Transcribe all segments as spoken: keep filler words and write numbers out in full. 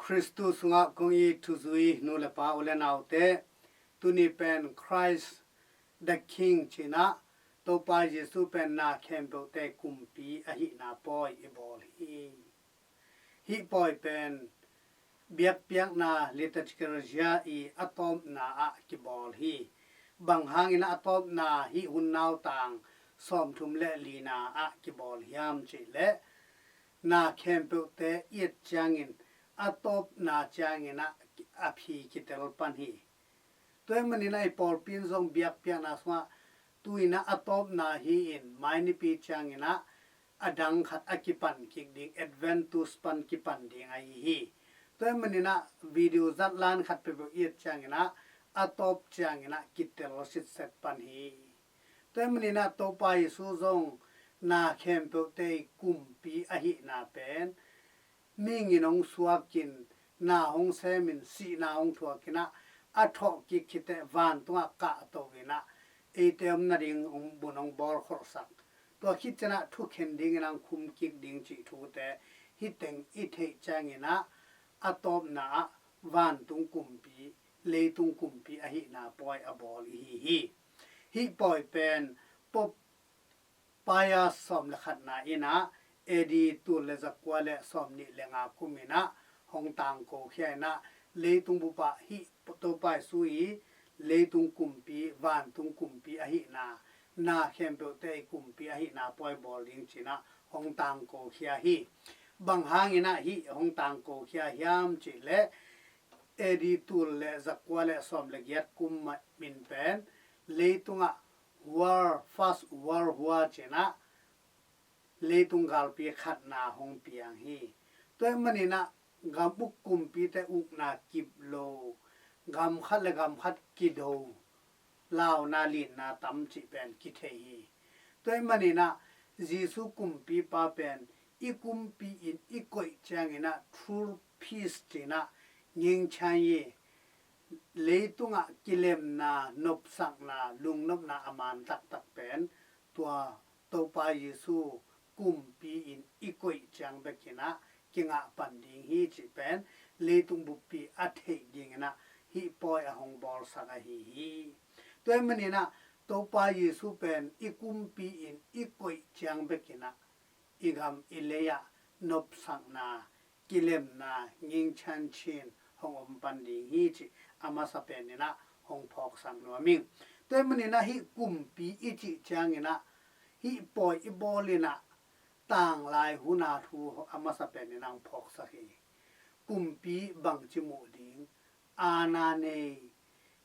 Khristu sungah kong it thuzui nu le pa, u le naute, tuni pen Christ the King cinah Topa Jesu pen na khempeuhte kumpi ahihna pawi i bawl hi. Hih pawi pen biakpiakna liturgical year i a tawpna ah kibawl hi. Bang hangin a tawpna hih hun nautang sawmthum le lina ah kibawl hiam cih leh, na khempeuhte i et ciangin a tawpna ciangin ah a phi kitel pan hi. Tua ahih maninah i pawlpi in zong biakpiakna sungah tu-inah a tawpna hi-in mai nipi cianginah a dang khat a kipan kik ding, Advent Tuesday pan kipan ding ahi hi. Tua ahih maninah video zatlan khat peuhpeuh i et cianginah a tawp cianginah kitel sitset pan hi. Tua ahih maninah Topa Jesu zong na khempeuhte i kumpi ahihna pen mihing in hong suakin, na hong semin, sihna hong thuakinah a thawh kik khiteh vantungah kahto inah eite om nading hong bun hong bawlkholhsak. Tua khit cianah thukhen dingin hong khum kik ding cih thute hih teng i theih cianginah a tawpna ah vantung kumpi, leitung kumpi ahihna pawi a bawl i hi hi. Hih pawi pen Pope Pius sawm le khatna inah A D tul le zakua le sawmnih le nga kum inah hong tangkokhia inah leitung bupah hih Topa Jesu i leitung kumpi, vantung kumpi ahihna, na khempeuhte i kumpi ahihna pawi bawl ding cinah hong tangkokhia hi. Bang hanginah hih hong tangkokhia hiam cih leh A D tul le zakua le sawm le giat kum min pen leitungah World, First World War cinah leitung galpi khatna hong piang hi. Tua ahih maninah gam uk kumpite ukna kip lo, gam khat le gam khat kido, launa linna tam cih pen kithei hi. Tua ahih maninah Jesu kumpipa pen i kumpi in i koih cianginah true peace cinah ngingchian hi. Leitungah kilemna, nopsakna, lungnopna a man taktak pen tua Topa Jesu kumpi in i koih ciang bekinah kingah pan ding hi cih pen leitung buppi a theih dinginah hih pawi a hong bawlsak ahi hi. Tua ahih maninah Topa Jesu pen i kumpi in i koih ciang bekinah i gam i lei-ah nopsakna, kilemna, ngingchian chin hong om pan ding hi cih a masa peninah hong phawksak nuam ing. Tua ahih maninah hih kumpi i cih cianginah hih pawi i bawlinah tanglai huna thu a masa peninah hong phawksak hi. Kumpi bangci muh ding, aana nei,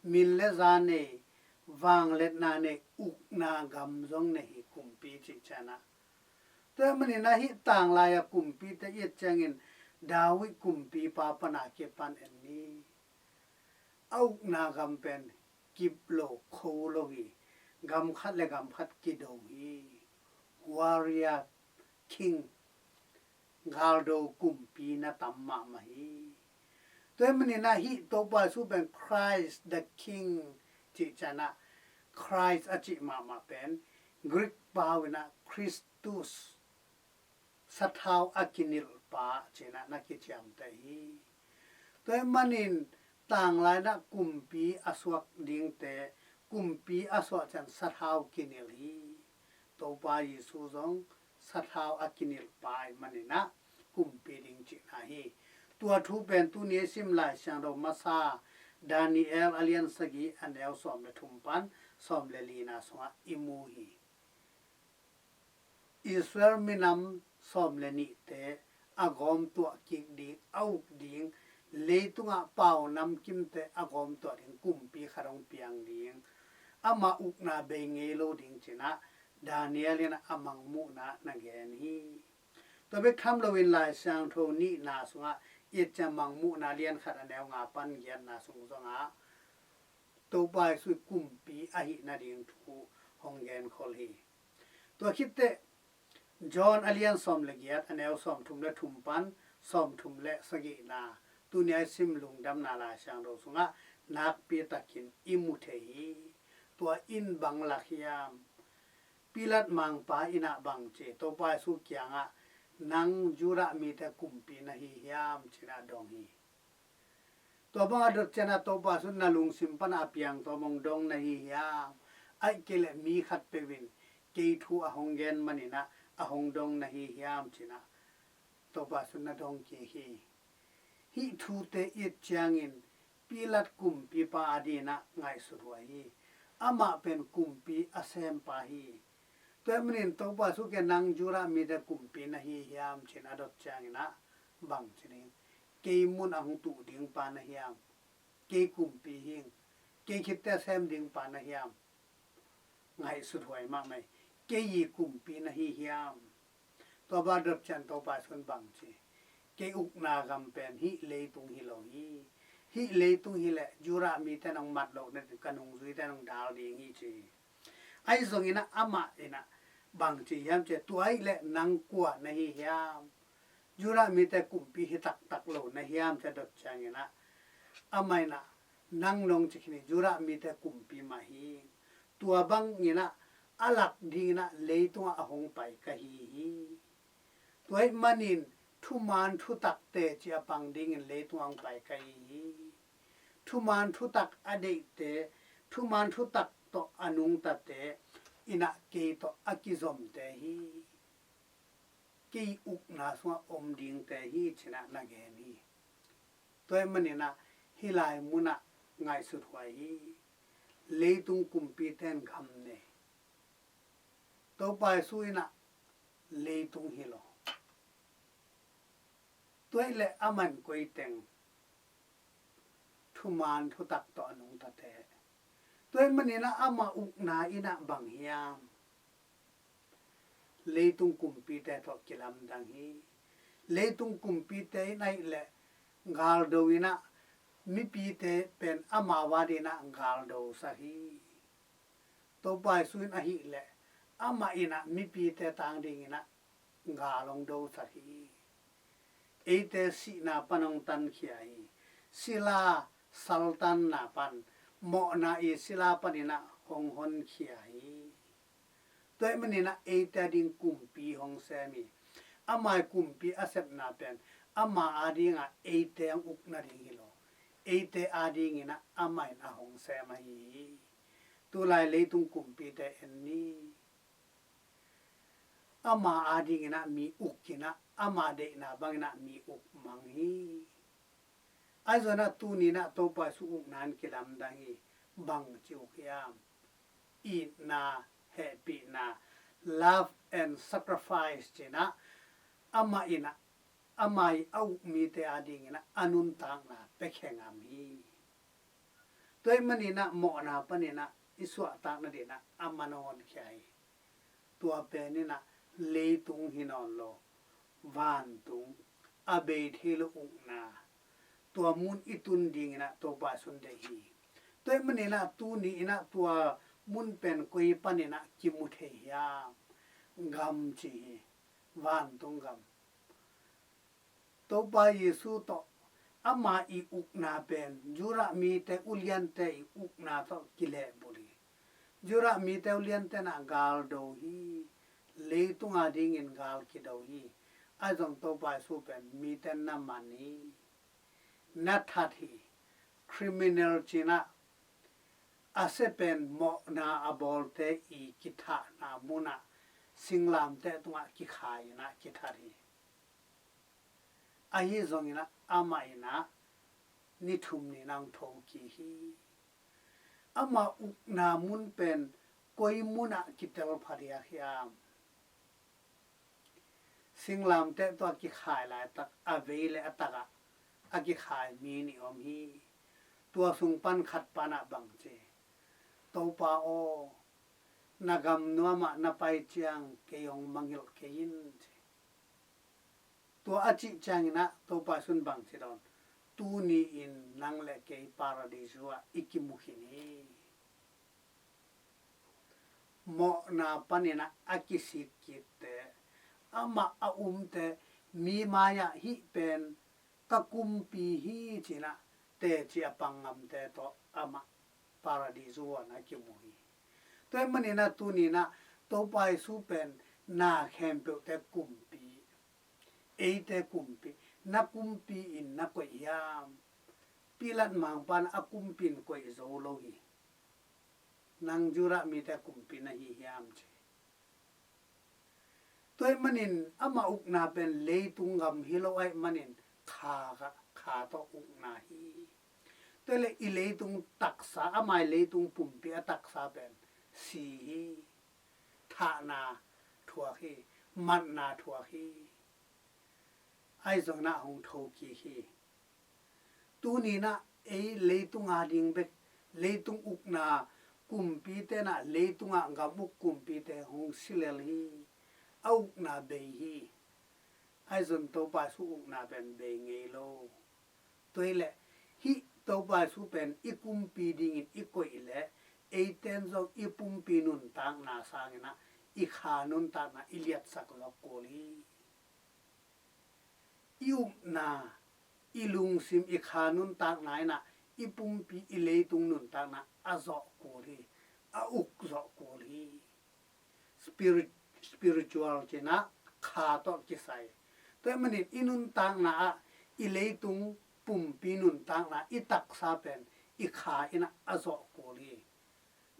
min le za nei, vangliatna nei, ukna gam zong nei hi kumpi cih cianah. Tua ahih maninah hih tanglai a kumpite i et ciangin David kumpipa pana kipan en ni. A ukna gam pen kip lo, kho lo hi. Gam khat le gam khat kido hi. Warrior king, galdo kumpi na tam mahmah hi. Tua ahih maninah hih Topa Jesu pen Christ the King cih cianah Christ a cih mahmah pen Greek pau inah Christus, sathau a kinilhpa cinah na kiciamteh hi. Tua ahih manin tanglainah kumpi a suak dingte, kumpi a suah ciang sathau kinilh hi. Topa Jesu zong sathau a kinilhpa ahih maninah kumpi ding cihna hi. Tua thu pen tuni i sim Lai Siangtho masa Daniel a lian sagih a neu sawm le thum pan sawm le lina sungah i mu hi. Israel minam sawm le nihte a gawmtuah kik ding, a uk ding, leitungah pau namkimte a gawmtuah ding kumpi khat hong piang ding, amah ukna bei ngei lo ding cinah Daniel in a mangmuhna na gen hi. Tua bek tham loin Lai Siangtho nihna sungah i et ciang mangmuhna lian khat a neu nga pan giatna sung zongah Topa Jesu kumpi ahih nading thu hong genkhol hi. Tua khitteh John a lian sawm le giat a neu sawmthum le thum pan sawmthum le sagihna, tuni a i sim Lungdamna Lai Siangtho sungah nakpi takin i mu thei hi. Tua in bang lak hiam? Pilat mangpa innah bang ci, Topa Jesu kiangah, "Nang Judah mite kumpi na hi hiam?" cinah dong hi. Tua bang a dot ciangin ah Topa Jesu in na lungsim pan a piang tawm hong dong na hi hiam? Ahih kei leh mi khatpeuh in kei thu a hong gen manin ah a hong dong na hi hiam ci-in ah Topa Jesu in na dong kik hi. Hih thute i et ciangin Pilat kumpipa adingin ah ngaihsut huai hi. Amah pen kumpi a sempa hi. Tua ahih manin Topa Jesu kiangah nang Judah mite kumpi na hi hiam ci-in a dot ciangin ah bang ci ding? Kei mun a hong tuh ding pa na hiam? Kei kumpi hi ing. Kei khitte a sem ding pa na hiam? Ngaihsut huai mahmah hi. Kei i kumpi na hi hiam? Tua bang a dot ciangin Topa Jesu in bang ci? Kei ukna gam pen hih leitung hi lo hi. Hih leitung hi leh Judah mite in hong mat loh nading ka nungzuite in hong dal ding hi ci. Ahi zongin ah amah in ah bang ci hiam ci, tua ahih leh nang kua na hi hiam? Judah mite kumpi hi taktak lo na hiam ci a dot ciangin ah amah in ah nang nong ci khin hi, Judah mite kumpi mah hi. Tua bangin ah a lak dingin ah leitungah a hong pai ka hi hi. Tua ahih manin thuman thutak teci a pang dingin leitungah hong pai ka hi hi. Thuman thutak a deihte, thuman thutak tawh a nungtate in ah kei tawh a kizomte hi. Kei ukna sungah om dingte hi ci-in ah na gen hi. Tua ahih manin ah hih lai munah ngaihsut huai hi. Leitung kumpite in gam nei. Topa Jesu in ah leitung hi lo. Tua ahih leh amah in koi teng? Thuman thutak tawh a nungtate. Tua ahih manin ah amah ukna in ah bang hiam? Leitung kumpite tawh kilamdang hi. Leitung kumpite in ahih leh galdo in ah mipite pen amau adingin ah galdo sak hi. Topa Jesu in ahih leh amah in ah mipite tang dingin ah gal hong dosak hi. Eite sihna pan hong tankhia hi. Sila saltanna pan, mawhna i sila panin ah hong honkhia hi. Tua ahih manin ah eite ading kumpi hong sem hi. Ama i kumpi a sepna pen ama adingah eite hong uk nading hi lo. Eite adingin ah amah in a hong sem ahi hi. Tulai leitung kumpite en ni. Ama adingin ah mi uk in ah ama deihna bangin ah mi uk mang hi. Ahi zongin ah tuni in ah Topa Jesu ukna in kilamdang hi. Bangci uk hiam? Itna, hehpihna, love and sacrifice ci-in ah amah in ah ama i a uk mite adingin ah a nuntakna piakhia ngam hi. Tua ahih manin ah mawhna panin ah i suahtak nadingin ah a man hong honkhia hi. Tua pen in ah leitung hi nawn lo, vantung, a bei thei lo ukna, tua mun i tun dingin ah Topa Jesu in deih hi. Tua ahih manin ah tuni in ah tua mun pen koi panin ah kimu thei hiam? Gam ci hi. Vantung gam. Topa Jesu tawh ama i ukna pen Judah mite uliante i ukna tawh kilehbulh hi. Judah mite uliante in ah gal do hi. Leitung adingin gal kido hi. Ahi zong Topa Jesu pen mite na man hi. Na that hi. Criminal ci-in ah a sia pen mawhna a bawlte i kithahna munah singlamteh tungah kikhai in ah kithat hi. Ahi zongin ah amah in ah ni thum ni in ah hong thokik hi. Ama ukna mun pen koi munah kitel phadiak hiam? Singlamteh tawh a kikhai laitak a vei le a takah a kikhai mi nih om hi. Tua sung pan khat pan ah bang ci? Topa aw, na gam nuamah na pai ciang kei hong mangngilh kei in ci. Tua a cih ciangin ah Topa Jesu in bang ci dawn? Tuni in nang le kei Paradis ah i kimu khin hi. Mawhna panin ah a kisik kitte, amah a umte mi mai-ah hih pen ka kumpi hi ci-in ah teci a pang ngamte tawh amah Paradis huan a kimu hi. Tua ahih manin ah tuni in ah Topa Jesu pen na khempeuhte kumpi, eite kumpi, na kumpi in na koih hiam? Pilat mangpa in a kumpi in koih zo lo hi. Nang Judah mite kumpi na hi hiam ci. Tua ahih manin ama ukna pen leitung gam hi lo ahih manin kha, kha tawh ukna hi. Tua leh i leitung taksa, ama i leitung pumpi a taksa pen si hi. Thahna thuak hi, matna thuak hi. Ahi zongin ah hong thokik hi. Tuni in ah ei leitung a ding bek, leitung ukna kumpite in ah, leitungah gam uk kumpite hong si lel hi. A ukna bei hi. Ahi zong Topa Jesu ukna pen bei ngei lo. Tua hi leh hih Topa Jesu pen i kumpi dingin i koih leh, eiten zong i pumpi nuntakna sangin ah i kha nuntakna i liatsak zawk kul hi. I upna, i lungsim, i kha nuntakna in ah i pumpi, i leitung nuntakna a zawh kul hi, a uk zawh kul hi. Spirit, spiritual ci-in ah kha tawh kisai. Tua ahih manin i nuntakna ah i leitung pumpi nuntakna, i taksa pen i kha in ah a zawh kul hi.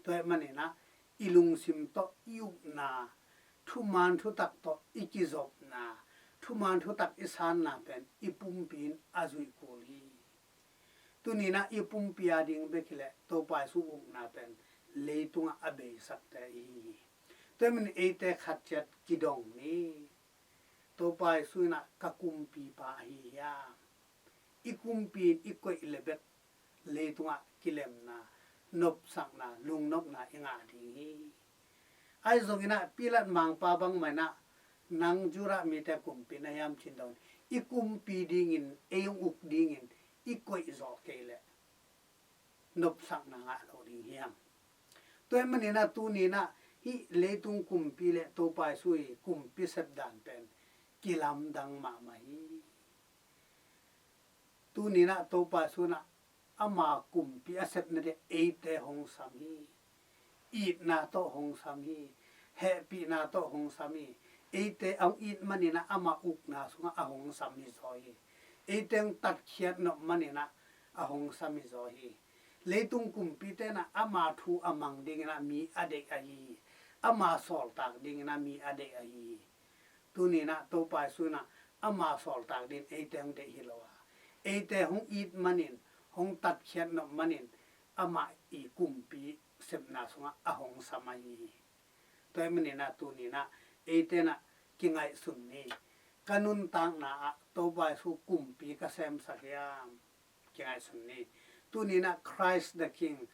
Tua ahih manin ah i lungsim tawh i upna, thuman thutak tawh i kizopna, thuman thutak i sanna pen i pumpi in a zuih kul hi. Tuni in ah i pumpi a ding bek hi leh Topa Jesu ukna pen leitungah a beisakte i hi hi. Tua ahih manin eite khat ciat kidong ni. Topa Jesu in ah ka kumpipa ahi hiam? I kumpi in i koih leh bek leitungah kilemna, nopsakna, lungnopna i ngah ding hi. Ahi zongin ah Pilat mangpa bangmah in ah nang Judah mite kumpi na hiam ci-in dong, i kumpi dingin, ei hong uk dingin i koih zawh kei leh nopsakna ngah lo ding hiam? Tua ahih manin ah tuni in ah hih leitung kumpi leh Topa Jesu i kumpi sep dan pen kilamdang mahmah hi. Tuni in ah Topa Jesu in ah ama kumpi a sepna ding eite hong sam hi. Itna tawh hong sam hi. Hehpihna tawh hong sam hi. Eite a hong it manin ah ama ukna sungah a hong sam hi zaw hi. Eite hong tatkhiat nop manin ah a hong sam hi zaw hi. Leitung kumpite in ah ama thu a mang dingin ah mi a deih ahi hi. Ama sawltak dingin ah mi a deih ahi hi. Tuni in ah Topa Jesu in ah ama sawltak dingin eite hong deih hi lo a, eite hong it manin, hong tatkhiat nop manin amah i kumpi sepna sungah a hong sam ahi hi. Tua ahih manin ah tuni in ah eite in ah kingaihsun ni. Ka nuntakna ah Topa Jesu kumpi ka semsak hiam? Kingaihsun ni. Tuni in ah Christ the King,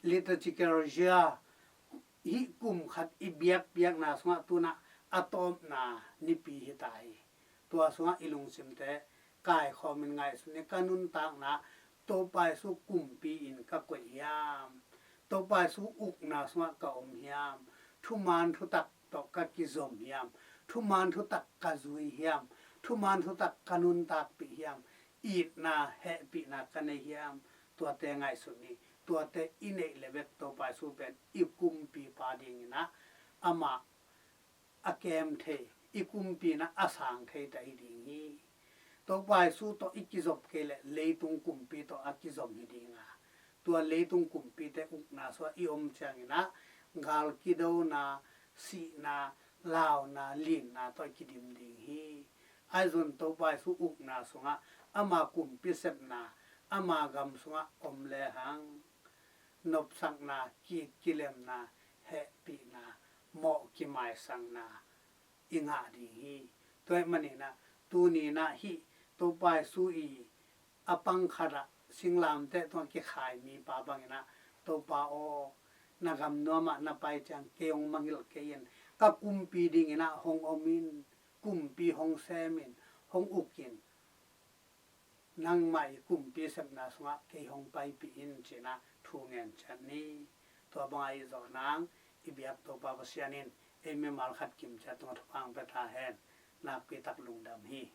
liturgical year, hih kum khat i biakpiakna sungah tu-in ah a tawpna nipi hi ta hi. Tua sungah i lungsimte kaikhawmin ngaihsun ni. Ka nuntakna Topa Jesu kumpi in ka koih hiam? Topa Jesu ukna sungah ka om hiam? Thuman thutak tawh ka kizom hiam? Thuman thutak ka zui hiam? Thuman thutak ka nuntakpih hiam? Itna, hehpihna ka nei hiam? Tuate ngaihsun ni. Tuate i neih leh bek Topa Jesu pen i kumpipa dingin ah amah a kem thei, i kumpi in ah a sang thei ta hi ding hi. Topa Jesu tawh i kizop kei leh leitung kumpi tawh a kizom hi ding a, tua leitung kumpite ukna sungah i om ciangin ah gal kidona, sihna, launa, linna tawh i kidim ding hi. Ahi zong Topa Jesu ukna sungah ama kumpi sepna, ama gam sungah om lehang nopsakna, ki, kilemna, hehpihna, mawh kimaisakna i ngah ding hi. Tua ahih manin ah tuni in ah hih Topa Jesu i a pang khat ah singlamteh tungah kikhai mipa bangin ah, Topa aw, na gam nuamah na pai ciang kei hong mangngilh kei in, ka kumpi dingin ah hong om in, kumpi hong sem in, hong uk in, nangmah i kumpi sepna sungah kei hong paipih in, ci-in ah thu ngen ciat ni. Tua bangah i zawh nang i biak Topa Pasian in ei mimal khat kim ciat tungah thupha hong pia ta hen. Nakpi tak lungdam hi.